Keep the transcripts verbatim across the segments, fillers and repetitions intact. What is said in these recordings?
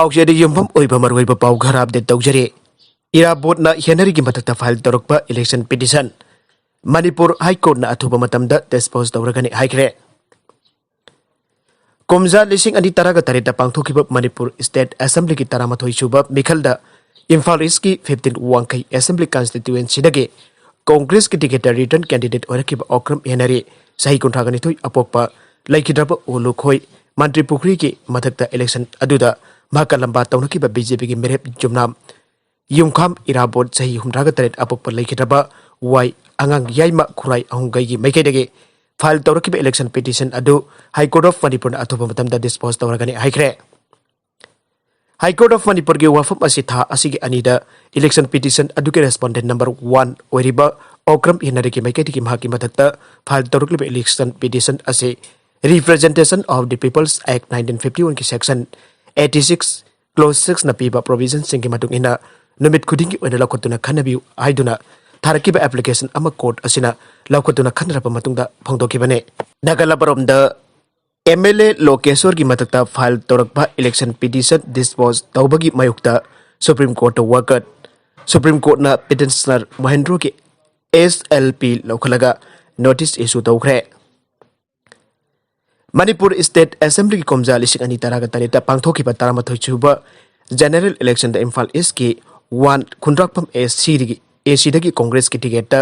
ꯄꯥꯎꯆꯦꯗ ꯌꯨꯝꯐꯝ ꯑꯣꯏꯕ ꯃꯔꯨꯑꯣꯏꯕ ꯄꯥꯎ ꯈꯔ ꯑꯞꯗꯦꯠ ꯇꯧꯖꯔꯤ꯫ ꯏꯔꯥꯕꯣꯠꯅ ꯍꯦꯅꯔꯤꯒꯤ ꯃꯊꯛꯇ ꯐꯥꯏꯜ ꯇꯧꯔꯛꯄ ꯏꯂꯦꯛꯁꯟ ꯄꯤꯇꯤꯁꯟ ꯃꯅꯤꯄꯨꯔ ꯍꯥꯏ ꯀꯣꯔꯠꯅ ꯑꯊꯨꯕ ꯃꯇꯝꯗ ꯗꯤꯁꯄꯣꯖ ꯇꯧꯔꯒꯅꯤ ꯍꯥꯏꯈ꯭ꯔꯦ꯫ ꯀꯨꯝꯖꯥ ꯂꯤꯁꯤꯡ ꯑꯅꯤ ꯇꯔꯥꯒ ꯇꯔꯦꯠꯇ ꯄꯥꯡꯊꯣꯛꯈꯤꯕ ꯃꯅꯤꯄꯨꯔ ꯁ꯭ꯇꯦꯠ ꯑꯦꯁꯦꯝꯕ꯭ꯂꯤꯒꯤ ꯇꯔꯥꯃꯥꯊꯣꯏ ꯁꯨꯕ ꯃꯤꯈꯜꯗ ꯏꯝꯐꯥꯜ ꯏꯁꯀꯤ ꯐꯤꯐꯇꯤꯟ ꯋꯥꯡꯈꯩ ꯑꯦꯁꯦꯝꯕ꯭ꯂꯤ ꯀꯟꯁꯇꯤꯇ꯭ꯌꯨꯑꯦꯟꯁꯤꯗꯒꯤ ꯀꯣꯡꯒ꯭ꯔꯦꯁꯀꯤ ꯇꯤꯀꯦꯠꯇ ꯔꯤꯇꯔꯟ ꯀꯦꯟꯗꯤꯗꯦꯠ ꯑꯣꯏꯔꯛꯈꯤꯕ ꯑꯣꯀ꯭ꯔꯝ ꯍꯦꯅꯔꯤ, ꯆꯍꯤ ꯀꯨꯟꯊ꯭ꯔꯥꯒ ꯅꯤꯊꯣꯏ ꯑꯄꯣꯛꯄ, ꯂꯩꯈꯤꯗ꯭ꯔꯕ ꯎꯂꯨꯈꯣꯏ ꯃꯟꯇ꯭ꯔꯤ ꯄꯨꯈ꯭ꯔꯤꯒꯤ ꯃꯊꯛꯇ ꯏꯂꯦꯛꯁꯟ ꯑꯗꯨꯗ ꯃꯍꯥꯛꯀ ꯂꯝꯕꯥ ꯇꯧꯅꯈꯤꯕ ꯕꯤ ꯖꯦ ꯄꯤꯒꯤ ꯃꯤꯔꯦꯞ ꯌꯨꯝꯅꯥꯝ ꯌꯨꯝꯈꯥꯝ ꯏꯔꯥꯕꯣꯠ, ꯆꯍꯤ ꯍꯨꯝꯗ꯭ꯔꯥꯒ ꯇꯔꯦꯠ ꯑꯄꯣꯛꯄ, ꯂꯩꯈꯤꯗ꯭ꯔꯕ ꯋꯥꯏ ꯑꯉꯥꯡ ꯌꯥꯏꯃ ꯈꯨꯔꯥꯏ ꯑꯍꯨꯝꯒꯩꯒꯤ ꯃꯥꯏꯀꯩꯗꯒꯤ ꯐꯥꯏꯜ ꯇꯧꯔꯛꯈꯤꯕ ꯏꯂꯦꯛꯁꯟ ꯄꯤꯇꯤꯁꯟ ꯑꯗꯨ ꯍꯥꯏ ꯀꯣꯔꯠ ꯑꯣꯐ ꯃꯅꯤꯄꯨꯔꯅ ꯑꯊꯨꯕ ꯃꯇꯝꯗ ꯗꯤꯁꯄꯣꯖ ꯇꯧꯔꯒꯅꯤ ꯍꯥꯏꯈ꯭ꯔꯦ꯫ ꯍꯥꯏ ꯀꯣꯔꯠ ꯑꯣꯐ ꯃꯅꯤꯄꯨꯔꯒꯤ ꯋꯥꯐꯝ ꯑꯁꯤ ꯊꯥ ꯑꯁꯤꯒꯤ ꯑꯅꯤꯗ ꯏꯂꯦꯛꯁꯟ ꯄꯤꯇꯤꯁꯟ ꯑꯗꯨꯒꯤ ꯔꯦꯁꯄꯣꯟꯗꯦꯟ ꯅꯝꯕꯔ ꯋꯥꯟ ꯑꯣꯏꯔꯤꯕ ꯑꯣꯀ꯭ꯔꯝ ꯍꯦꯅꯔꯤꯒꯤ ꯃꯥꯏꯀꯩꯗꯒꯤ ꯃꯍꯥꯛꯀꯤ ꯃꯊꯛꯇ ꯐꯥꯏꯜ ꯇꯧꯔꯛꯂꯤꯕ ꯏꯂꯦꯛꯁꯟ ꯄꯤꯇꯤꯁꯟ ꯑꯁꯤ Representation of the People's Act nineteen fifty one ꯒꯤ ꯁꯦꯛꯁꯟ ꯑꯩꯠꯇꯤ ꯁꯤꯛꯁ, ꯀ꯭ꯂꯣꯖ ꯁꯤꯛꯁꯅ ꯄꯤꯕ ꯄ꯭ꯔꯣꯚꯤꯖꯟꯁꯤꯡꯒꯤ ꯃꯇꯨꯡ ꯏꯟꯅ ꯅꯨꯃꯤꯠ ꯈꯨꯗꯤꯡꯒꯤ ꯑꯣꯏꯅ ꯂꯧꯈꯠꯇꯨꯅ ꯈꯟꯅꯕꯤꯌꯨ ꯍꯥꯏꯗꯨꯅ ꯊꯥꯔꯛꯈꯤꯕ ꯑꯦꯄ꯭ꯂꯤꯀꯦꯁꯟ ꯑꯃ ꯀꯣꯔꯠ ꯑꯁꯤꯅ ꯂꯧꯈꯠꯇꯨꯅ ꯈꯟꯅꯔꯕ ꯃꯇꯨꯡꯗ ꯐꯣꯡꯗꯣꯛꯈꯤꯕꯅꯤ꯫ ꯅꯥꯒꯥꯂꯥꯕꯥꯔꯣꯝꯗ ꯑꯦꯝ ꯑꯦꯜ ꯑꯦ ꯂꯣꯀꯦꯁꯣꯔꯒꯤ ꯃꯊꯛꯇ ꯐꯥꯏꯜ ꯇꯧꯔꯛꯄ ꯏꯂꯦꯛꯁꯟ ꯄꯤꯇꯤꯁꯟ ꯗꯤꯁꯄꯣꯖ ꯇꯧꯕꯒꯤ ꯃꯥꯌꯣꯛꯇ ꯁꯨꯄ꯭ꯔꯤꯝ ꯀꯣꯔꯠꯇ ꯋꯥꯀꯠ꯫ ꯁꯨꯄ꯭ꯔꯤꯝ ꯀꯣꯔꯠꯅ ꯄꯤꯇꯤꯁꯅꯔ ꯃꯍꯦꯟꯗ꯭ꯔꯣꯒꯤ ꯑꯦꯁ ꯑꯦꯜ ꯄꯤ ꯂꯧꯈꯠꯂꯒ ꯅꯣꯇꯤꯁ ꯏꯁꯨ ꯇꯧꯈ꯭ꯔꯦ꯫ ꯃꯅꯤꯄꯨꯔ ꯁ꯭ꯇꯦꯠ ꯑꯦꯁꯦꯝꯕ꯭ꯂꯤꯒꯤ ꯀꯨꯝꯖꯥ ꯂꯤꯁꯤꯡ ꯑꯅꯤ ꯇꯔꯥꯒ ꯇꯔꯦꯠꯇ ꯄꯥꯡꯊꯣꯛꯈꯤꯕ ꯇꯔꯥꯃꯥꯊꯣꯏ ꯁꯨꯕ ꯖꯦꯅꯔꯦꯜ ꯏꯂꯦꯛꯁꯟꯗ ꯏꯝꯐꯥꯜ ꯏꯁꯀꯤ ꯋꯥꯟ ꯈꯨꯟꯗ꯭ꯔꯥꯛꯄꯝ ꯑꯦ ꯁꯤꯗꯒꯤ, ꯑꯦ ꯁꯤꯗꯒꯤ ꯀꯣꯡꯒ꯭ꯔꯦꯁꯀꯤ ꯇꯤꯀꯦꯠꯇ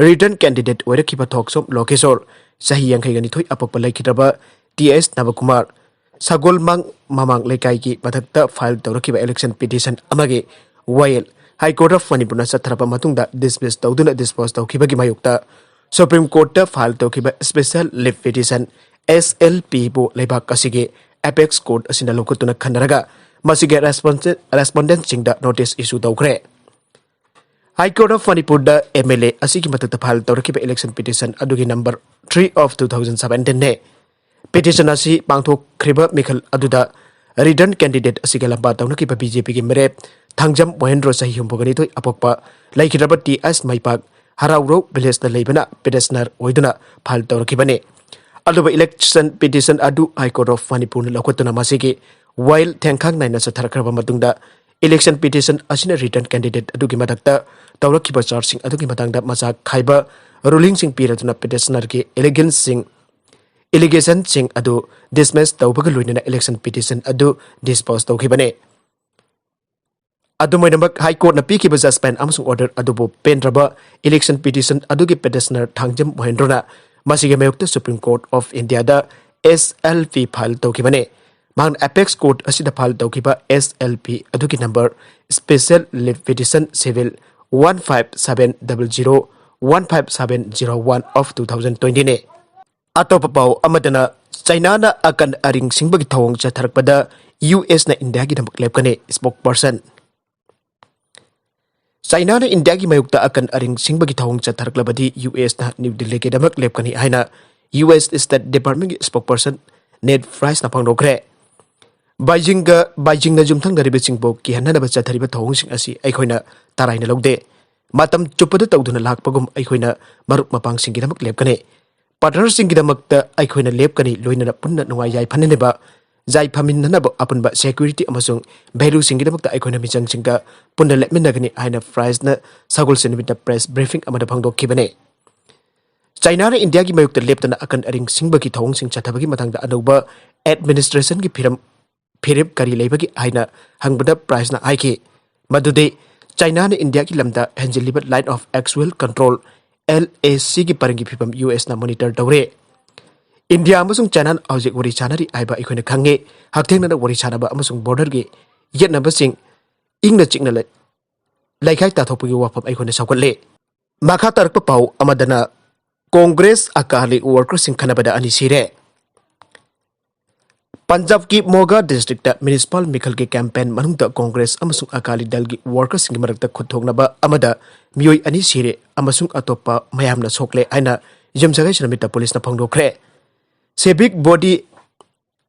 ꯔꯤꯇꯔꯟ ꯀꯦꯟꯗꯤꯗꯦꯠ ꯑꯣꯏꯔꯛꯈꯤꯕ ꯊꯣꯛꯆꯣꯝ ꯂꯣꯀꯦꯁꯣꯔ, ꯆꯍꯤ ꯌꯥꯡꯈꯩꯒ ꯅꯤꯊꯣꯏ ꯑꯄꯣꯛꯄ, ꯂꯩꯈꯤꯗ꯭ꯔꯕ ꯇꯤ ꯑꯦꯁ ꯅꯕꯀꯨꯃꯥꯔ, ꯁꯒꯣꯜꯃꯥꯡ ꯃꯃꯥꯡ ꯂꯩꯀꯥꯏꯒꯤ ꯃꯊꯛꯇ ꯐꯥꯏꯜ ꯇꯧꯔꯛꯈꯤꯕ ꯏꯂꯦꯛꯁꯟ ꯄꯤꯇꯤꯁꯟ ꯑꯃꯒꯤ ꯋꯥꯌꯦꯜ ꯍꯥꯏ ꯀꯣꯔꯠ ꯑꯣꯐ ꯃꯅꯤꯄꯨꯔꯅ ꯆꯠꯊꯔꯕ ꯃꯇꯨꯡꯗ ꯗꯤꯁꯃꯤꯁ ꯇꯧꯗꯨꯅ ꯗꯤꯁꯄꯣꯖ ꯇꯧꯈꯤꯕꯒꯤ ꯃꯥꯌꯣꯛꯇ ꯁꯨꯄ꯭ꯔꯤꯝ ꯀꯣꯔꯠꯇ ꯐꯥꯏꯜ ꯇꯧꯈꯤꯕ ꯁ꯭ꯄꯦꯁꯦꯜ ꯂꯤꯞ ꯄꯤꯇꯤꯁꯟ ꯑꯦꯁ ꯑꯦꯜ ꯄꯤꯕꯨ ꯂꯩꯕꯥꯛ ꯑꯁꯤꯒꯤ ꯑꯦꯄꯦꯛꯁ ꯀꯣꯔꯠ ꯑꯁꯤꯅ ꯂꯧꯈꯠꯇꯨꯅ ꯈꯟꯅꯔꯒ ꯃꯁꯤꯒꯤ ꯔꯦꯁꯄꯣꯟꯁ-, ꯔꯦꯁꯄꯣꯟꯗꯦꯟꯁꯤꯡꯗ ꯅꯣꯇꯤꯁ ꯏꯁꯨ ꯇꯧꯈ꯭ꯔꯦ꯫ ꯍꯥꯏ ꯀꯣꯔꯠ ꯑꯣꯐ ꯃꯅꯤꯄꯨꯔꯗ ꯑꯦꯝ ꯑꯦꯜ ꯑꯦ ꯑꯁꯤꯒꯤ ꯃꯊꯛꯇ ꯐꯥꯏꯜ ꯇꯧꯔꯛꯈꯤꯕ ꯏꯂꯦꯛꯁꯟ ꯄꯤꯇꯤꯁꯟ ꯑꯗꯨꯒꯤ number three of two thousand ꯁꯕꯦꯟꯇꯤꯟꯅꯦ꯫ ꯄꯤꯇꯤꯁꯟ ꯑꯁꯤ ꯄꯥꯡꯊꯣꯛꯈ꯭ꯔꯤꯕ ꯃꯤꯈꯜ ꯑꯗꯨꯗ ꯔꯤꯇꯔꯟ ꯀꯦꯟꯗꯤꯗꯦꯠ ꯑꯁꯤꯒ ꯂꯝꯕꯥ ꯇꯧꯅꯈꯤꯕ ꯕꯤ ꯖꯦ ꯄꯤꯒꯤ ꯃꯤꯔꯦꯞ ꯊꯥꯡꯖꯝ ꯃꯣꯍꯦꯟꯗ꯭ꯔꯣ, ꯆꯍꯤ ꯍꯨꯝꯐꯨꯒ ꯅꯤꯊꯣꯏ ꯑꯄꯣꯛꯄ, ꯂꯩꯈꯤꯗ꯭ꯔꯕ ꯇꯤ ꯑꯦꯁ ꯃꯩꯄꯥꯛ, ꯍꯔꯥꯎꯔꯧ ꯚꯤꯂꯦꯖꯇ ꯂꯩꯕꯅ ꯄꯤꯇꯤꯁꯅꯔ ꯑꯣꯏꯗꯨꯅ ꯐꯥꯏꯜ ꯇꯧꯔꯛꯈꯤꯕꯅꯤ꯫ ꯑꯗꯨꯕꯨ ꯏꯂꯦꯛꯁꯟ ꯄꯤꯇꯤꯁꯟ ꯑꯗꯨ ꯍꯥꯏ ꯀꯣꯔꯠ ꯑꯣꯐ ꯃꯅꯤꯄꯨꯔꯅ ꯂꯧꯈꯠꯇꯨꯅ ꯃꯁꯤꯒꯤ ꯋꯥꯌꯦꯜ ꯊꯦꯡꯈꯥꯡ ꯅꯥꯏꯅ ꯆꯠꯊꯔꯛꯈ꯭ꯔꯕ ꯃꯇꯨꯡꯗ, election petition ꯑꯁꯤꯅ return candidate ꯑꯗꯨꯒꯤ ꯃꯊꯛꯇ ꯇꯧꯔꯛꯈꯤꯕ chargeꯁꯤꯡ ꯑꯗꯨꯒꯤ ꯃꯇꯥꯡꯗ ꯃꯆꯥ ꯈꯥꯏꯕ rulingꯁꯤꯡ ꯄꯤꯔꯗꯨꯅ petitionerꯒꯤ allegationꯁꯤꯡ, allegationꯁꯤꯡ ꯑꯗꯨ dismiss ꯇꯧꯕꯒ ꯂꯣꯏꯅꯅ election petition ꯑꯗꯨ dispose ꯇꯧꯈꯤꯕꯅꯤ꯫ ꯑꯗꯨꯝ ꯑꯣꯏꯅꯃꯛ, High Courtꯅ ꯄꯤꯈꯤꯕ judgment ꯑꯃꯁꯨꯡ order ꯑꯗꯨꯕꯨ ꯄꯦꯟꯗ꯭ꯔꯕ election petition ꯑꯗꯨꯒꯤ petitioner ꯊꯥꯡꯖꯝ ꯃꯣꯍꯦꯟꯗ꯭ꯔꯣꯅ ꯃꯁꯤꯒꯤ ꯃꯥꯌꯣꯛꯇ Supreme Court of Indiaꯗ S L P file ꯇꯧꯈꯤꯕꯅꯤ꯫ ꯃꯍꯥꯛꯅ Apex Court ꯑꯁꯤꯗ file ꯇꯧꯈꯤꯕ S L P ꯑꯗꯨꯒꯤ number, special leave petition civil one five seven double zero one five seven zero one of two thousand twentyꯅꯤ꯫ ꯑꯇꯣꯞꯄ ꯄꯥꯎ ꯑꯃꯗꯅ, ꯆꯥꯏꯅꯥꯅ ꯑꯀꯟ ꯑꯔꯤꯡ ꯁꯤꯡꯕꯒꯤ ꯊꯧꯑꯣꯡ ꯆꯠꯊꯔꯛꯄꯗ U Sꯅ ꯏꯟꯗꯤꯌꯥꯒꯤꯗꯃꯛ ꯂꯦꯞꯀꯅꯤ, spokesperson꯫ ꯆꯥꯏꯅꯥꯅ ꯏꯟꯗꯤꯌꯥꯒꯤ ꯃꯥꯌꯣꯛꯇ ꯑꯀꯟ ꯑꯔꯤꯡ ꯁꯤꯡꯕꯒꯤ ꯊꯧꯑꯣꯡ ꯆꯠꯊꯔꯛꯂꯕꯗꯤ U Sꯅ ꯅ꯭ꯌꯨ ꯗꯤꯜꯂꯤꯒꯤꯗꯃꯛ ꯂꯦꯞꯀꯅꯤ ꯍꯥꯏꯅ U S State Departmentꯀꯤ spokesperson Ned Priceꯅ ꯐꯣꯡꯗꯣꯛꯈ꯭ꯔꯦ꯫ ꯕꯥꯏꯖꯤꯡꯒ, ꯕꯥꯏꯖꯤꯡꯅ ꯌꯨꯝꯊꯪꯅꯔꯤꯕꯁꯤꯡꯕꯨ ꯀꯤꯍꯟꯅꯅꯕ ꯆꯠꯊꯔꯤꯕ ꯊꯧꯑꯣꯡꯁꯤꯡ ꯑꯁꯤ ꯑꯩꯈꯣꯏꯅ ꯇꯔꯥꯏꯅ ꯂꯧꯗꯦ꯫ ꯃꯇꯝ ꯆꯨꯞꯄꯗ ꯇꯧꯗꯨꯅ ꯂꯥꯛꯄꯒꯨꯝ ꯑꯩꯈꯣꯏꯅ ꯃꯔꯨꯞ ꯃꯄꯥꯡꯁꯤꯡꯒꯤꯗꯃꯛ ꯂꯦꯞꯀꯅꯤ꯫ Partnerꯁꯤꯡꯒꯤꯗꯃꯛꯇ ꯑꯩꯈꯣꯏꯅ ꯂꯦꯞꯀꯅꯤ, ꯂꯣꯏꯅꯅ ꯄꯨꯟꯅ ꯅꯨꯡꯉꯥꯏ ꯌꯥꯏꯐꯅꯅꯕ, ꯌꯥꯏꯐꯃꯤꯟꯅꯅꯕ ꯑꯄꯨꯟꯕ security ꯑꯃꯁꯨꯡ valueꯁꯤꯡꯒꯤꯗꯃꯛꯇ ꯑꯩꯈꯣꯏꯅ ꯃꯤꯆꯪꯁꯤꯡꯒ ꯄꯨꯟꯅ ꯂꯦꯞꯃꯤꯟꯅꯒꯅꯤ ꯍꯥꯏꯅ Priceꯅ ꯁꯒꯣꯜꯁꯦꯟ ꯅꯨꯃꯤꯠꯇ press briefing ꯑꯃꯗ ꯐꯣꯡꯗꯣꯛꯈꯤꯕꯅꯤ꯫ ꯆꯥꯏꯅꯥꯅ ꯏꯟꯗꯤꯌꯥꯒꯤ ꯃꯥꯌꯣꯛꯇ ꯂꯦꯞꯇꯅ ꯑꯀꯟ ꯑꯔꯤꯡ ꯁꯤꯡꯕꯒꯤ ꯊꯧꯑꯣꯡꯁꯤꯡ ꯆꯠꯊꯕꯒꯤ ꯃꯇꯥꯡꯗ ꯑꯅꯧꯕ administrationꯒꯤ ꯐꯤꯔꯝ, ꯐꯤꯔꯦꯞ ꯀꯔꯤ ꯂꯩꯕꯒꯦ ꯍꯥꯏꯅ ꯍꯪꯕꯗ Priceꯅ ꯍꯥꯏꯈꯤ ꯃꯗꯨꯗꯤ ꯆꯥꯏꯅꯥꯅ ꯏꯟꯗꯤꯌꯥꯒꯤ ꯂꯝꯗ ꯍꯦꯟꯖꯤꯜꯂꯤꯕ Line of Actual Control, L A Cꯒꯤ ꯄꯔꯤꯡꯒꯤ ꯐꯤꯕꯝ U Sꯅ monitor ꯇꯧꯔꯦ꯫ ꯏꯟꯗꯤꯌꯥ ꯑꯃꯁꯨꯡ ꯆꯥꯏꯅꯥꯅ ꯍꯧꯖꯤꯛ ꯋꯥꯔꯤ ꯁꯥꯅꯔꯤ ꯍꯥꯏꯕ ꯑꯩꯈꯣꯏꯅ ꯈꯪꯉꯤ꯫ ꯍꯛꯊꯦꯡꯅꯅ ꯋꯥꯔꯤ ꯁꯥꯅꯕ ꯑꯃꯁꯨꯡ borderꯒꯤ ꯌꯦꯠꯅꯕꯁꯤꯡ ꯏꯪꯅ ꯆꯤꯛꯅ ꯂꯩ-, ꯂꯩꯈꯥꯏ ꯇꯥꯊꯣꯛꯄꯒꯤ ꯋꯥꯐꯝ ꯑꯩꯈꯣꯏꯅ ꯁꯧꯒꯠꯂꯤ꯫ ꯃꯈꯥ ꯇꯥꯔꯛꯄ ꯄꯥꯎ ꯑꯃꯗꯅ, Congress ꯑꯀꯥꯂꯤ workerꯁꯤꯡ ꯈꯠꯅꯕꯗ ꯑꯅꯤ ꯁꯤꯔꯦ꯫ ꯄꯟꯖꯥꯕꯀꯤ ꯃꯣꯒꯥ districtꯇ municipal ꯃꯤꯈꯜꯒꯤ campaign ꯃꯅꯨꯡꯗ Congress ꯑꯃꯁꯨꯡ ꯑꯀꯥꯂꯤ ꯗꯜꯒꯤ workerꯁꯤꯡꯒꯤ ꯃꯔꯛꯇ ꯈꯨꯠꯊꯣꯛꯅꯕ ꯑꯃꯗ ꯃꯤꯑꯣꯏ ꯑꯅꯤ ꯁꯤꯔꯦ ꯑꯃꯁꯨꯡ ꯑꯇꯣꯞꯄ ꯃꯌꯥꯝꯅ ꯁꯣꯛꯂꯦ ꯍꯥꯏꯅ ꯌꯨꯝꯁꯀꯩꯁ ꯅꯨꯃꯤꯠꯇ ꯄꯨꯂꯤꯁꯅ ꯐꯣꯡꯗꯣꯛꯈ꯭ꯔꯦ꯫ Civic body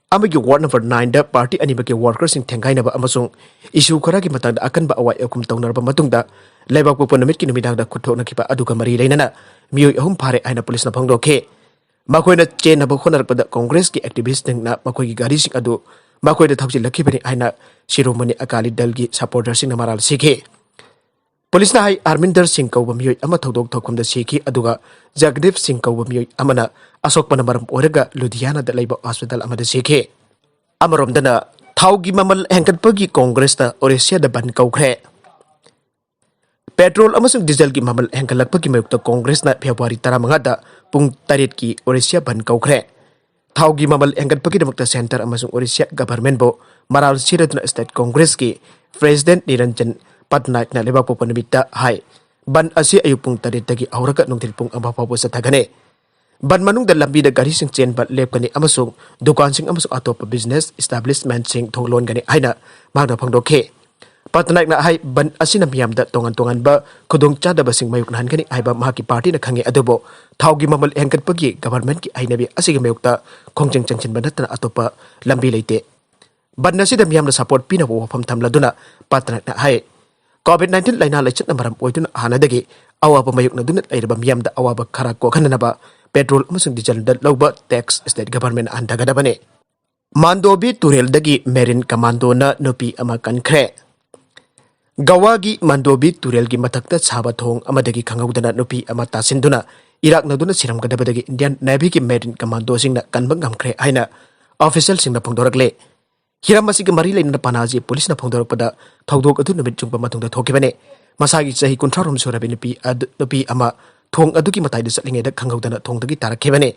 ꯑꯃꯒꯤ ward number nineꯗ party ꯑꯅꯤꯃꯛꯀꯤ workerꯁꯤꯡ ꯊꯦꯡꯒꯥꯏꯅꯕ ꯑꯃꯁꯨꯡ issue ꯈꯔꯒꯤ ꯃꯇꯥꯡꯗ ꯑꯀꯟꯕ ꯑꯋꯥꯏ ꯑꯈꯨꯝ ꯇꯧꯅꯔꯕ ꯃꯇꯨꯡꯗ, ꯂꯩꯕꯥꯛꯄꯣꯛꯄ ꯅꯨꯃꯤꯠꯀꯤ ꯅꯨꯃꯤꯗꯥꯡꯗ ꯈꯨꯠꯊꯣꯛꯅꯈꯤꯕ ꯑꯗꯨꯒ ꯃꯔꯤ ꯂꯩꯅꯅ ꯃꯤꯑꯣꯏ ꯑꯍꯨꯝ ꯐꯥꯔꯦ ꯍꯥꯏꯅ ꯄꯨꯂꯤꯁꯅ ꯐꯣꯡꯗꯣꯛꯈꯤ꯫ ꯃꯈꯣꯏꯅ ꯆꯦꯟꯅꯕ ꯍꯣꯠꯅꯔꯛꯄꯗ Congressꯀꯤ activistꯁꯤꯡꯅ ꯃꯈꯣꯏꯒꯤ ꯒꯥꯔꯤꯁꯤꯡ ꯑꯗꯨ ꯃꯈꯣꯏꯗ ꯊꯧꯖꯤꯜꯂꯛꯈꯤꯕꯅꯤ ꯍꯥꯏꯅ ꯁꯤꯔꯣꯃꯅꯤ ꯑꯀꯥꯂꯤ ꯗꯜꯒꯤ ꯁꯄꯣꯔꯇꯔꯁꯤꯡꯅ ꯃꯔꯥꯜ ꯁꯤꯈꯤ꯫ ꯄꯨꯂꯤꯁꯅ ꯍꯥꯏ, ꯍꯔꯃꯤꯟꯗꯔ ꯁꯤꯡ ꯀꯧꯕ ꯃꯤꯑꯣꯏ ꯑꯃ ꯊꯧꯗꯣꯛ ꯊꯣꯛꯐꯝꯗ ꯁꯤꯈꯤ, ꯑꯗꯨꯒ ꯖꯒꯗꯤꯞ ꯁꯤꯡ ꯀꯧꯕ ꯃꯤꯑꯣꯏ ꯑꯃꯅ ꯑꯁꯣꯛꯄꯅ ꯃꯔꯝ ꯑꯣꯏꯔꯒ ꯂꯨꯙꯤꯌꯥꯅꯥꯗ ꯂꯩꯕ ꯍꯣꯁꯄꯤꯇꯥꯜ ꯑꯃꯗ ꯁꯤꯈꯤ꯫ ꯑꯃꯔꯣꯝꯗꯅ, ꯊꯥꯎꯒꯤ ꯃꯃꯜ ꯍꯦꯟꯒꯠꯄꯒꯤ ꯀꯣꯡꯒ꯭ꯔꯦꯁꯅ ꯑꯣꯔꯤꯁꯤꯌꯥꯗ ꯕꯟ ꯀꯧꯈ꯭ꯔꯦ꯫ ꯄꯦꯇ꯭ꯔꯣꯜ ꯑꯃꯁꯨꯡ ꯗꯤꯖꯜꯒꯤ ꯃꯃꯜ ꯍꯦꯟꯒꯠꯂꯛꯄꯒꯤ ꯃꯥꯌꯣꯛꯇ ꯀꯣꯡꯒ꯭ꯔꯦꯁꯅ ꯐꯦꯕ꯭ꯔꯨꯋꯥꯔꯤ ꯇꯔꯥꯃꯉꯥꯗ ꯄꯨꯡ ꯇꯔꯦꯠꯀꯤ ꯑꯣꯔꯤꯁꯤꯌꯥ ꯕꯟ ꯀꯧꯈ꯭ꯔꯦ꯫ ꯊꯥꯎꯒꯤ ꯃꯃꯜ ꯍꯦꯟꯒꯠꯄꯒꯤꯗꯃꯛꯇ ꯁꯦꯟꯇꯔ ꯑꯃꯁꯨꯡ ꯑꯣꯔꯤꯁꯤꯌꯥ ꯒꯚꯔꯟꯃꯦꯟꯕꯨ ꯃꯔꯥꯜ ꯁꯤꯔꯗꯨꯅ ꯁ꯭ꯇꯦꯠ ꯀꯣꯡꯒ꯭ꯔꯦꯁꯀꯤ ꯄ꯭ꯔꯦꯁꯤꯗꯦꯟꯠ ꯅꯤꯔꯟꯖꯟ ꯄꯠꯅꯥꯏꯛꯅ ꯂꯩꯕꯥꯛꯄꯣꯛꯄ ꯅꯨꯃꯤꯠꯇ ꯍꯥꯏ, ꯕꯟ ꯑꯁꯤ ꯑꯌꯨꯛ ꯄꯨꯡ ꯇꯔꯦꯠꯇꯒꯤ ꯍꯧꯔꯒ ꯅꯨꯡꯊꯤꯜ ꯄꯨꯡ ꯑꯃ ꯐꯥꯎꯕ ꯆꯠꯊꯒꯅꯤ꯫ ꯕꯟ ꯃꯅꯨꯡꯗ ꯂꯝꯕꯤꯗ ꯒꯥꯔꯤꯁꯤꯡ ꯆꯦꯟꯕ ꯂꯦꯞꯀꯅꯤ ꯑꯃꯁꯨꯡ ꯗꯨꯀꯥꯟꯁꯤꯡ ꯑꯃꯁꯨꯡ ꯑꯇꯣꯞꯄ ꯕꯤꯖꯤꯅꯦꯁ ꯏꯁꯇꯥꯕ꯭ꯂꯤꯁꯃꯦꯟꯠꯁꯤꯡ ꯊꯣꯡ ꯂꯣꯟꯒꯅꯤ ꯍꯥꯏꯅ ꯃꯍꯥꯛꯅ ꯐꯣꯡꯗꯣꯛꯈꯤ꯫ ꯄꯠꯅꯥꯏꯛꯅ ꯍꯥꯏ, ꯕꯟ ꯑꯁꯤꯅ ꯃꯤꯌꯥꯝꯗ ꯇꯣꯉꯥꯟ ꯇꯣꯉꯥꯟꯕ ꯈꯨꯗꯣꯡꯆꯥꯗꯕꯁꯤꯡ ꯃꯥꯌꯣꯛꯅꯍꯟꯒꯅꯤ ꯍꯥꯏꯕ ꯃꯍꯥꯛꯀꯤ ꯄꯥꯔꯇꯤꯅ ꯈꯪꯉꯤ, ꯑꯗꯨꯕꯨ ꯊꯥꯎꯒꯤ ꯃꯃꯜ ꯍꯦꯟꯒꯠꯄꯒꯤ ꯒꯚꯔꯟꯃꯦꯟꯠꯀꯤ ꯍꯩꯅꯕꯤ ꯑꯁꯤꯒꯤ ꯃꯥꯌꯣꯛꯇ ꯈꯣꯡꯖꯪ ꯆꯪꯁꯤꯟꯕ ꯅꯠꯇꯅ ꯑꯇꯣꯞꯄ ꯂꯝꯕꯤ ꯂꯩꯇꯦ꯫ ꯕꯟ ꯑꯁꯤꯗ ꯃꯤꯌꯥꯝꯅ ꯁꯄꯣꯔꯠ ꯄꯤꯅꯕ ꯋꯥꯐꯝ ꯊꯝꯂꯗꯨꯅ ꯄꯠꯅꯥꯏꯛꯅ ꯍꯥꯏ, ꯀꯣꯚꯤꯗ ꯅꯥꯏꯟꯇꯤꯟ ꯂꯥꯏꯅꯥ ꯂꯥꯏꯆꯠꯅ ꯃꯔꯝ ꯑꯣꯏꯗꯨꯅ ꯍꯥꯟꯅꯗꯒꯤ ꯑꯋꯥꯕ ꯃꯥꯌꯣꯛꯅꯗꯨꯅ ꯂꯩꯔꯕ ꯃꯤꯌꯥꯝꯗ ꯑꯋꯥꯕ ꯈꯔ ꯀꯣꯛꯍꯟꯅꯅꯕ ꯄꯦꯇ꯭ꯔꯣꯜ ꯑꯃꯁꯨꯡ ꯗꯤꯖꯜꯗ ꯂꯧꯕ ꯇꯦꯛꯁ ꯁ꯭ꯇꯦꯠ ꯒꯚꯔꯟꯃꯦꯟꯠꯅ ꯍꯟꯊꯒꯗꯕꯅꯤ꯫ ꯃꯥꯟꯗꯣꯕꯤ ꯇꯨꯔꯦꯜꯗꯒꯤ ꯃꯦꯔꯤꯟ ꯀꯃꯥꯟꯗꯣꯅ ꯅꯨꯄꯤ ꯑꯃ ꯀꯟꯈ꯭ꯔꯦ꯫ ꯒꯋꯥꯒꯤ ꯃꯥꯟꯗꯣꯕꯤ ꯇꯨꯔꯦꯜꯒꯤ ꯃꯊꯛꯇ ꯁꯥꯕ ꯊꯣꯡ ꯑꯃꯗꯒꯤ ꯈꯪꯍꯧꯗꯅ ꯅꯨꯄꯤ ꯑꯃ ꯇꯥꯁꯤꯟꯗꯨꯅ ꯏꯔꯥꯛꯅꯗꯨꯅ ꯁꯤꯔꯝꯒꯗꯕꯗꯒꯤ ꯏꯟꯗꯤꯌꯟ ꯅꯦꯚꯤꯒꯤ ꯃꯦꯔꯤꯟ ꯀꯃꯥꯟꯗꯣꯁꯤꯡꯅ ꯀꯟꯕ ꯉꯝꯈ꯭ꯔꯦ ꯍꯥꯏꯅ ꯑꯣꯐꯤꯁꯤꯌꯦꯜꯁꯤꯡꯅ ꯐꯣꯡꯗꯣꯔꯛꯂꯦ꯫ ꯍꯤꯔꯝ ꯑꯁꯤꯒ ꯃꯔꯤ ꯂꯩꯅꯅ ꯄꯅꯥꯖꯤ ꯄꯨꯂꯤꯁꯅ ꯐꯣꯡꯗꯣꯔꯛꯄꯗ, ꯊꯧꯗꯣꯛ ꯑꯗꯨ ꯅꯨꯃꯤꯠ ꯆꯨꯞꯄ ꯃꯇꯨꯡꯗ ꯊꯣꯛꯈꯤꯕꯅꯤ꯫ ꯃꯁꯥꯒꯤ ꯆꯍꯤ ꯀꯨꯟꯊ꯭ꯔꯥ ꯍꯨꯝꯗꯣꯏ ꯁꯨꯔꯕꯤ ꯅꯨꯄꯤ ꯑꯗꯨ, ꯅꯨꯄꯤ ꯑꯃ ꯊꯣꯡ ꯑꯗꯨꯒꯤ ꯃꯇꯥꯏꯗ ꯆꯠꯂꯤꯉꯩꯗ ꯈꯪꯍꯧꯗꯅ ꯊꯣꯡꯗꯒꯤ ꯇꯥꯔꯛꯈꯤꯕꯅꯤ꯫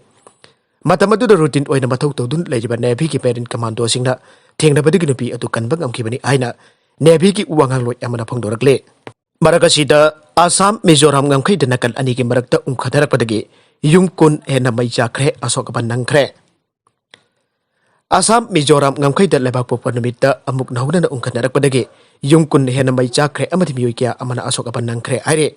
ꯃꯇꯝ ꯑꯗꯨꯗ ꯔꯨꯇꯤꯟ ꯑꯣꯏꯅ ꯃꯊꯧ ꯇꯧꯗꯨꯅ ꯂꯩꯔꯤꯕ ꯅꯦꯚꯤꯒꯤ ꯃꯦꯔꯤꯟ ꯀꯃꯥꯟꯗꯣꯁꯤꯡꯅ ꯊꯦꯡꯅꯕꯗꯒꯤ ꯅꯨꯄꯤ ꯑꯗꯨ ꯀꯟꯕ ꯉꯝꯈꯤꯕꯅꯤ ꯍꯥꯏꯅ ꯅꯦꯚꯤꯒꯤ ꯋꯥꯉꯥꯡꯂꯣꯏ ꯑꯃꯅ ꯐꯣꯡꯗꯣꯔꯛꯂꯦ꯫ ꯃꯔꯛ ꯑꯁꯤꯗ, ꯑꯁꯥꯝ ꯃꯤꯖꯣꯔꯥꯝ ꯉꯝꯈꯩꯗ ꯅꯥꯀꯜ ꯑꯅꯤꯒꯤ ꯃꯔꯛꯇ ꯎꯪꯈꯠꯅꯔꯛꯄꯗꯒꯤ ꯌꯨꯝ ꯀꯨꯟ ꯍꯦꯟꯅ ꯃꯩ ꯆꯥꯛꯈ꯭ꯔꯦ, ꯑꯁꯣꯛ ꯑꯄꯟ ꯅꯪꯈ꯭ꯔꯦ꯫ ꯑꯁꯥꯝ ꯃꯤꯖꯣꯔꯥꯝ ꯉꯝꯈꯩꯗ ꯂꯩꯕꯥꯛꯄꯣꯛꯄ ꯅꯨꯃꯤꯠꯇ ꯑꯃꯨꯛ ꯅꯧꯍꯧꯅꯅ ꯎꯪꯈꯠꯅꯔꯛꯄꯗꯒꯤ ꯌꯨꯝ ꯀꯨꯟ ꯍꯦꯟꯅ ꯃꯩ ꯆꯥꯛꯈ꯭ꯔꯦ ꯑꯃꯗꯤ ꯃꯤꯑꯣꯏ ꯀꯌꯥ ꯑꯃꯅ ꯑꯁꯣꯛ ꯑꯄꯟ ꯅꯪꯈ꯭ꯔꯦ ꯍꯥꯏꯔꯦ꯫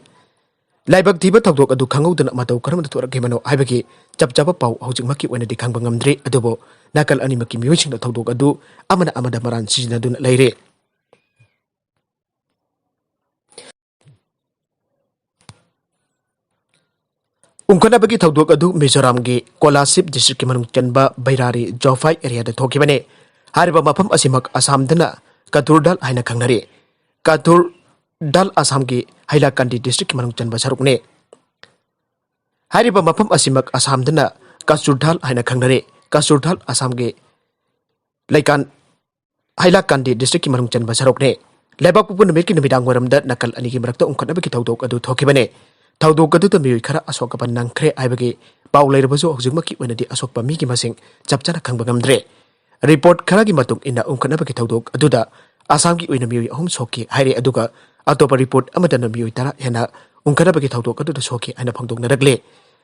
ꯂꯥꯏꯕꯛ ꯊꯤꯕ ꯊꯧꯗꯣꯛ ꯑꯗꯨ ꯈꯪꯍꯧꯗꯅ ꯃꯇꯧ ꯀꯔꯝꯅ ꯊꯣꯛꯂꯛꯈꯤꯕꯅꯣ ꯍꯥꯏꯕꯒꯤ ꯆꯞ ꯆꯥꯕ ꯄꯥꯎ ꯍꯧꯖꯤꯛꯃꯛꯀꯤ ꯑꯣꯏꯅꯗꯤ ꯈꯪꯕ ꯉꯝꯗ꯭ꯔꯤ, ꯑꯗꯨꯕꯨ ꯅꯥꯀꯜ ꯑꯅꯤꯃꯛꯀꯤ ꯃꯤꯑꯣꯏꯁꯤꯡꯅ ꯊꯧꯗꯣꯛ ꯑꯗꯨ ꯑꯃꯅ ꯑꯃꯗ ꯃꯔꯥꯟ ꯁꯤꯖꯤꯟꯅꯗꯨꯅ ꯂꯩꯔꯦ꯫ ꯎꯪꯈꯠꯅꯕꯒꯤ ꯊꯧꯗꯣꯛ ꯑꯗꯨ ꯃꯤꯖꯣꯔꯥꯝꯒꯤ ꯀꯣꯂꯥꯁꯤꯞ ꯗꯤꯁꯇ꯭ꯔꯤꯛꯀꯤ ꯃꯅꯨꯡ ꯆꯟꯕ ꯕꯩꯔꯥꯔꯤ ꯖꯣꯐꯥꯏ ꯑꯦꯔꯤꯌꯥꯗ ꯊꯣꯛꯈꯤꯕꯅꯤ꯫ ꯍꯥꯏꯔꯤꯕ ꯃꯐꯝ ꯑꯁꯤꯃꯛ ꯑꯁꯥꯝꯗꯅ ꯀꯊꯨꯔ ꯗꯥꯜ ꯍꯥꯏꯅ ꯈꯪꯅꯔꯤ꯫ ꯀꯊꯨꯔ ꯗꯥꯜ ꯑꯁꯥꯝꯒꯤ ꯍꯩꯂꯥꯀꯥꯟꯗꯤ ꯗꯤꯁꯇ꯭ꯔꯤꯛꯀꯤ ꯃꯅꯨꯡ ꯆꯟꯕ ꯁꯔꯨꯛꯅꯤ꯫ ꯍꯥꯏꯔꯤꯕ ꯃꯐꯝ ꯑꯁꯤꯃꯛ ꯑꯁꯥꯝꯗꯅ ꯀꯆꯨꯔ ꯗꯥꯜ ꯍꯥꯏꯅ ꯈꯪꯅꯔꯤ꯫ ꯀꯆꯨꯔ ꯗꯥꯜ ꯑꯁꯥꯝꯒꯤ ꯂꯩꯀꯥꯟ ꯍꯩꯂꯥꯀꯥꯟꯗꯤ ꯗꯤꯁꯇ꯭ꯔꯤꯛꯀꯤ ꯃꯅꯨꯡ ꯆꯟꯕ ꯁꯔꯨꯛꯅꯤ꯫ ꯂꯩꯕꯥꯛꯄꯣꯛꯄ ꯅꯨꯃꯤꯠꯀꯤ ꯅꯨꯃꯤꯗꯥꯡ ꯋꯥꯏꯔꯝꯗ ꯅꯥꯀꯜ ꯑꯅꯤꯒꯤ ꯃꯔꯛꯇ ꯎꯪꯈꯠꯅꯕꯒꯤ ꯊꯧꯗꯣꯛ ꯑꯗꯨ ꯊꯣꯛꯈꯤꯕꯅꯤ꯫ ꯊꯧꯗꯣꯛ ꯑꯗꯨꯗ ꯃꯤꯑꯣꯏ ꯈꯔ ꯑꯁꯣꯛ ꯑꯄꯟ ꯅꯪꯈ꯭ꯔꯦ ꯍꯥꯏꯕꯒꯤ ꯄꯥꯎ ꯂꯩꯔꯕꯁꯨ, ꯍꯧꯖꯤꯛꯃꯛꯀꯤ ꯑꯣꯏꯅꯗꯤ ꯑꯁꯣꯛꯄ ꯃꯤꯒꯤ ꯃꯁꯤꯡ ꯆꯞ ꯆꯥꯅ ꯈꯪꯕ ꯉꯝꯗ꯭ꯔꯦ꯫ ꯔꯤꯄꯣꯔꯠ ꯈꯔꯒꯤ ꯃꯇꯨꯡ ꯏꯟꯅ, ꯎꯪꯈꯠꯅꯕꯒꯤ ꯊꯧꯗꯣꯛ ꯑꯗꯨꯗ ꯑꯁꯥꯝꯒꯤ ꯑꯣꯏꯅ ꯃꯤꯑꯣꯏ ꯑꯍꯨꯝ ꯁꯣꯛꯈꯤ ꯍꯥꯏꯔꯦ, ꯑꯗꯨꯒ ꯑꯇꯣꯞꯄ ꯔꯤꯄꯣꯔꯠ ꯑꯃꯗꯅ ꯃꯤꯑꯣꯏ ꯇꯔꯥ ꯍꯦꯟꯅ ꯎꯪꯈꯠꯅꯕꯒꯤ ꯊꯧꯗꯣꯛ ꯑꯗꯨꯗ ꯁꯣꯛꯈꯤ ꯍꯥꯏꯅ ꯐꯣꯡꯗꯣꯛꯅꯔꯛꯂꯦ꯫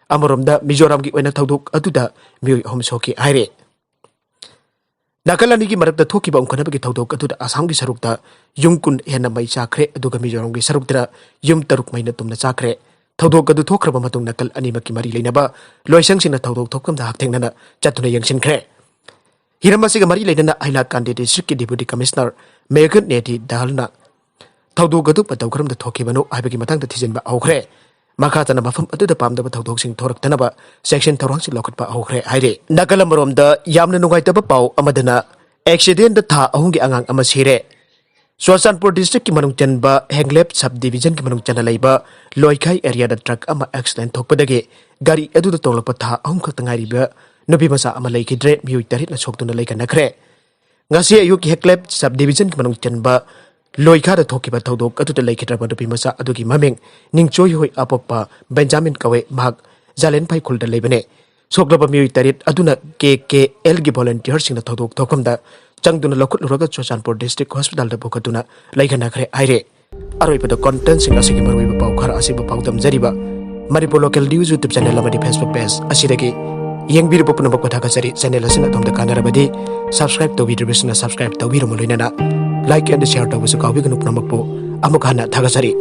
ꯑꯃꯔꯣꯝꯗ, ꯃꯤꯖꯣꯔꯥꯝꯒꯤ ꯑꯣꯏꯅ ꯊꯧꯗꯣꯛ ꯑꯗꯨꯗ ꯃꯤꯑꯣꯏ ꯑꯍꯨꯝ ꯁꯣꯛꯈꯤ ꯍꯥꯏꯔꯦ꯫ ꯅꯥꯀꯜ ꯑꯅꯤꯒꯤ ꯃꯔꯛꯇ ꯊꯣꯛꯈꯤꯕ ꯎꯪꯈꯠꯅꯕꯒꯤ ꯊꯧꯗꯣꯛ ꯑꯗꯨꯗ ꯑꯁꯥꯝꯒꯤ ꯁꯔꯨꯛꯇ ꯌꯨꯝ ꯀꯨꯟ ꯍꯦꯟꯅ ꯃꯩ ꯆꯥꯛꯈ꯭ꯔꯦ, ꯑꯗꯨꯒ ꯃꯤꯖꯣꯔꯥꯝꯒꯤ ꯁꯔꯨꯛꯇꯅ ꯌꯨꯝ ꯇꯔꯨꯛ ꯃꯩꯅ ꯇꯨꯝꯅ ꯆꯥꯛꯈ꯭ꯔꯦ꯫ ꯊꯧꯗꯣꯛ ꯑꯗꯨ ꯊꯣꯛꯈ꯭ꯔꯕ ꯃꯇꯨꯡ, ꯅꯥꯀꯜ ꯑꯅꯤꯃꯛꯀꯤ ꯃꯔꯤ ꯂꯩꯅꯕ ꯂꯣꯏꯁꯪꯁꯤꯡꯅ ꯊꯧꯗꯣꯛ ꯊꯣꯛꯐꯝꯗ ꯍꯛꯊꯦꯡꯅꯅ ꯆꯠꯇꯨꯅ ꯌꯦꯡꯁꯤꯟꯈ꯭ꯔꯦ꯫ ꯍꯤꯔꯝ ꯑꯁꯤꯒ ꯃꯔꯤ ꯂꯩꯅꯅ ꯍꯩꯂꯥꯀꯥꯟꯗꯤ ꯗꯤꯁꯇ꯭ꯔꯤꯛꯀꯤ ꯗꯤꯄ꯭ꯌꯨꯇꯤ ꯀꯃꯤꯁꯅꯔ ꯃꯦꯘꯅꯦꯗꯤ ꯗꯥꯜꯅ ꯊꯧꯗꯣꯛ ꯑꯗꯨ ꯃꯇꯧ ꯀꯔꯝꯅ ꯊꯣꯛꯈꯤꯕꯅꯣ ꯍꯥꯏꯕꯒꯤ ꯃꯇꯥꯡꯗ ꯊꯤꯖꯤꯟꯕ ꯍꯧꯈ꯭ꯔꯦ꯫ ꯃꯈꯥ ꯇꯥꯅ ꯃꯐꯝ ꯑꯗꯨꯗ ꯄꯥꯝꯗꯕ ꯊꯧꯗꯣꯛꯁꯤꯡ ꯊꯣꯔꯛꯇꯅꯕ ꯆꯦꯛꯁꯤꯟ ꯊꯧꯔꯥꯡꯁꯤꯡ ꯂꯧꯈꯠꯄ ꯍꯧꯈ꯭ꯔꯦ ꯍꯥꯏꯔꯤ꯫ ꯅꯥꯀꯜ ꯑꯃꯔꯣꯝꯗ, ꯌꯥꯝꯅ ꯅꯨꯡꯉꯥꯏꯇꯕ ꯄꯥꯎ ꯑꯃꯗꯅ, ꯑꯦꯛꯁꯤꯗꯦꯟꯗ ꯊꯥ ꯑꯍꯨꯝꯒꯤ ꯑꯉꯥꯡ ꯑꯃ ꯁꯤꯔꯦ꯫ ꯆꯨꯔꯆꯥꯟꯄꯨꯔ ꯗꯤꯁꯇ꯭ꯔꯤꯛꯀꯤ ꯃꯅꯨꯡ ꯆꯟꯕ ꯍꯦꯡꯂꯦꯞ ꯁꯕ ꯗꯤꯕꯤꯖꯟꯒꯤ ꯃꯅꯨꯡ ꯆꯟꯅ ꯂꯩꯕ ꯂꯣꯏꯈꯥꯏ ꯑꯦꯔꯤꯌꯥꯗ ꯇ꯭ꯔꯛ ꯑꯃ ꯑꯦꯛꯁꯤꯗꯦꯟ ꯊꯣꯛꯄꯗꯒꯤ ꯒꯥꯔꯤ ꯑꯗꯨꯗ ꯇꯣꯡꯂꯛꯄ ꯊꯥ ꯑꯍꯨꯝ ꯈꯛꯇ ꯉꯥꯏꯔꯤꯕ ꯅꯨꯄꯤ ꯃꯆꯥ ꯑꯃ ꯂꯩꯈꯤꯗ꯭ꯔꯦ, ꯃꯤꯑꯣꯏ ꯇꯔꯦꯠꯅ ꯁꯣꯛꯇꯨꯅ ꯂꯩꯈꯟꯅꯈ꯭ꯔꯦ꯫ ꯉꯁꯤ ꯑꯌꯨꯛ ꯍꯦꯡꯂꯦꯞ ꯁꯕ ꯗꯤꯕꯤꯖꯟꯒꯤ ꯃꯅꯨꯡ ꯆꯟꯕ ꯂꯣꯏꯈꯥꯗ ꯊꯣꯛꯈꯤꯕ ꯊꯧꯗꯣꯛ ꯑꯗꯨꯗ ꯂꯩꯈꯤꯗ꯭ꯔꯕ ꯅꯨꯄꯤ ꯃꯆꯥ ꯑꯗꯨꯒꯤ ꯃꯃꯤꯡ ꯅꯤꯡꯆꯣꯏꯍꯣꯏ ꯑꯄꯣꯛꯄ ꯕꯦꯟꯖꯥꯃꯤꯟ ꯀꯧꯋꯦ꯫ ꯃꯍꯥꯛ ꯖꯥꯂꯦꯟꯐꯥꯏ ꯈꯨꯜꯗ ꯂꯩꯕꯅꯦ꯫ ꯁꯣꯛꯂꯕ ꯃꯤꯑꯣꯏ ꯇꯔꯦꯠ ꯑꯗꯨꯅ ꯀꯦ ꯀꯦ ꯑꯦꯜꯒꯤ ꯚꯣꯂꯨꯟꯇꯤꯌꯔꯁꯤꯡꯅ ꯊꯧꯗꯣꯛ ꯊꯣꯛꯐꯝꯗ ꯆꯪꯗꯨꯅ ꯂꯧꯈꯠꯂꯨꯔꯒ ꯆꯨꯔꯆꯥꯟꯄꯨꯔ ꯗꯤꯁꯇ꯭ꯔꯤꯛ ꯍꯣꯁꯄꯤꯇꯥꯜꯗ ꯄꯨꯈꯠꯇꯨꯅ ꯂꯩꯈꯟꯅꯈ꯭ꯔꯦ ꯍꯥꯏꯔꯦ꯫ ꯑꯔꯣꯏꯕꯗ, ꯀꯣꯟꯇꯦꯟꯁꯤꯡ ꯑꯁꯤꯒꯤ ꯃꯔꯨꯑꯣꯏꯕ ꯄꯥꯎ ꯈꯔ ꯑꯁꯤꯕꯨ ꯄꯥꯎꯗꯝꯖꯔꯤꯕ Manipur local news YouTube channel ꯑꯃꯗꯤ ꯐꯦꯁꯕꯨꯛ ꯄꯦꯖ ꯑꯁꯤꯗꯒꯤ ꯌꯦꯡꯕꯤꯔꯤꯕ ꯄꯨꯝꯅꯃꯛꯄꯨ ꯊꯥꯒꯠꯆꯔꯤ꯫ ꯆꯦꯅꯦꯜ ꯑꯁꯤꯅ ꯑꯗꯣꯝꯗ ꯀꯥꯟꯅꯔꯕꯗꯤ ꯁꯕꯁꯀ꯭ꯔꯥꯏꯕ ꯇꯧꯕꯤꯗ꯭ꯔꯤꯕꯁꯤꯡꯅ ꯁꯕꯁꯀ꯭ꯔꯥꯏꯕ ꯇꯧꯕꯤꯔꯝꯃꯨ, ꯂꯣꯏꯅꯅ ꯂꯥꯏꯛ ꯑꯦꯟ ꯁꯤꯌꯥꯔ ꯇꯧꯕꯁꯨ ꯀꯥꯎꯕꯤꯒꯅꯨ꯫ ꯄꯨꯝꯅꯃꯛꯄꯨ ꯑꯃꯨꯛ ꯍꯟꯅ ꯊꯥꯒꯠꯆꯔꯤ꯫